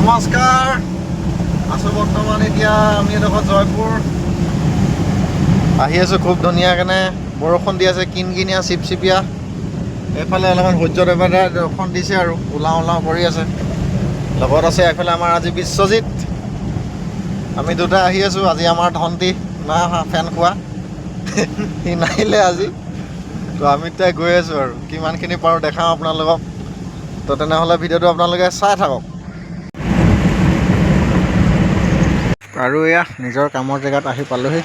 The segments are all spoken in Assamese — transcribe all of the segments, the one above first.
নমস্কাৰ। আছোঁ বৰ্তমান এতিয়া আমি এডোখৰ জয়পুৰ আহি আছোঁ। খুব ধুনীয়াকেনে বৰষুণ দি আছে, কিনকিনীয়া চিপচিপীয়া। এইফালে অলপমান সূৰ্য দেৱতাই দৰ্শন দিছে আৰু ওলাওঁ ওলাওঁ কৰি আছে। লগত আছে এইফালে আমাৰ আজি বিশ্বজিত, আমি দুটা আহি আছোঁ। আজি আমাৰ ধনটি নাই অহা, ফেন খোৱা সি নাহিলে আজি। তো আমি এতিয়া গৈ আছোঁ আৰু কিমানখিনি পাৰোঁ দেখাওঁ আপোনালোকক। তো তেনেহ'লে ভিডিঅ'টো আপোনালোকে চাই থাকক। আৰু এয়া নিজৰ কামৰ জেগাত আহি পালোহি।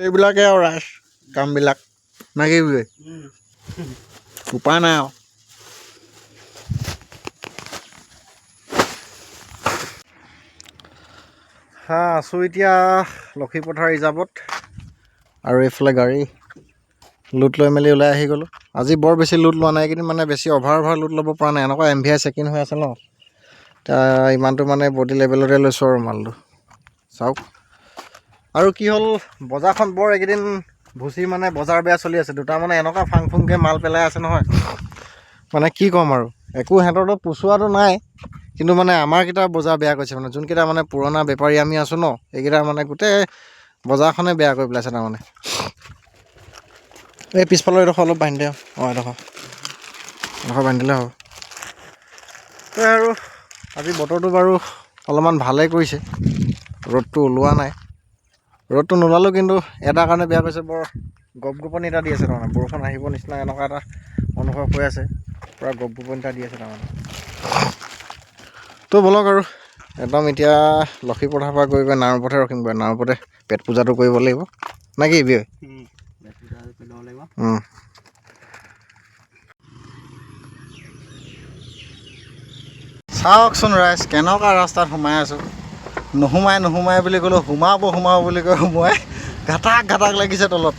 এইবিলাকে আৰু ৰাইজ কামবিলাক, না কি বুলি, উপায় নাই আৰু। হা, আছোঁ এতিয়া লক্ষীপথাৰ ৰিজাৰ্ভত। আৰু এইফালে গাড়ী লোড লৈ মেলি ওলাই আহি গ'লোঁ। আজি বৰ বেছি লোড লোৱা নাই, কিন্তু মানে বেছি অভাৰ অভাৰ লোড ল'ব পৰা নাই। এনেকুৱা এম ভি আই চেকিং হৈ আছে ন, এতিয়া ইমানটো মানে বডি লেভেলতে লৈছোঁ আৰু মালটো। চাওক আৰু কি হ'ল, বজাৰখন বৰ এইকেইদিন ভুচি মানে বজাৰ বেয়া চলি আছে। দুটা মানে এনেকুৱা ফাং ফুংকৈ মাল পেলাই আছে নহয়, মানে কি ক'ম আৰু, একো সিহঁতৰতো পোচোৱাটো নাই, কিন্তু মানে আমাৰকেইটা বজাৰ বেয়া কৰিছে। মানে যোনকেইটা মানে পুৰণা বেপাৰী আমি আছোঁ ন, এইকেইটা মানে গোটেই বজাৰখনে বেয়া কৰি পেলাইছে তাৰমানে। এই পিছফালৰ এডোখৰ অলপ বান্ধি দে। অঁ, এডোখৰ এডোখৰ বান্ধি দিলে হ'ব। এই আৰু আজি বতৰটো বাৰু অলপমান ভালেই কৰিছে, ৰ'দটো ওলোৱা নাই। ৰ'দটো নোলালেও কিন্তু এটা কাৰণে বেয়া কৰিছে, বৰ গপ গপনি এটা দি আছে তাৰমানে, বৰষুণ আহিব নিচিনা এনেকুৱা এটা অনুভৱ হৈ আছে, পূৰা গপ গপনি এটা দি আছে তাৰমানে। তো ব'লক আৰু একদম এতিয়া লক্ষীপথাৰ পৰা গৈ গৈ নাওপথে ৰখিমগৈ, নাওপথে পেট পূজাটো কৰিব লাগিব নে কি বিয়? চাওকচোন ৰাইজ, কেনেকুৱা ৰাস্তাত সোমাই আছোঁ। নোসোমাই নোসোমাই বুলি ক'লেও সোমাব সোমাব বুলি কৈ সোমোৱাই ঘাটাক ঘাটাক লাগিছে তলত।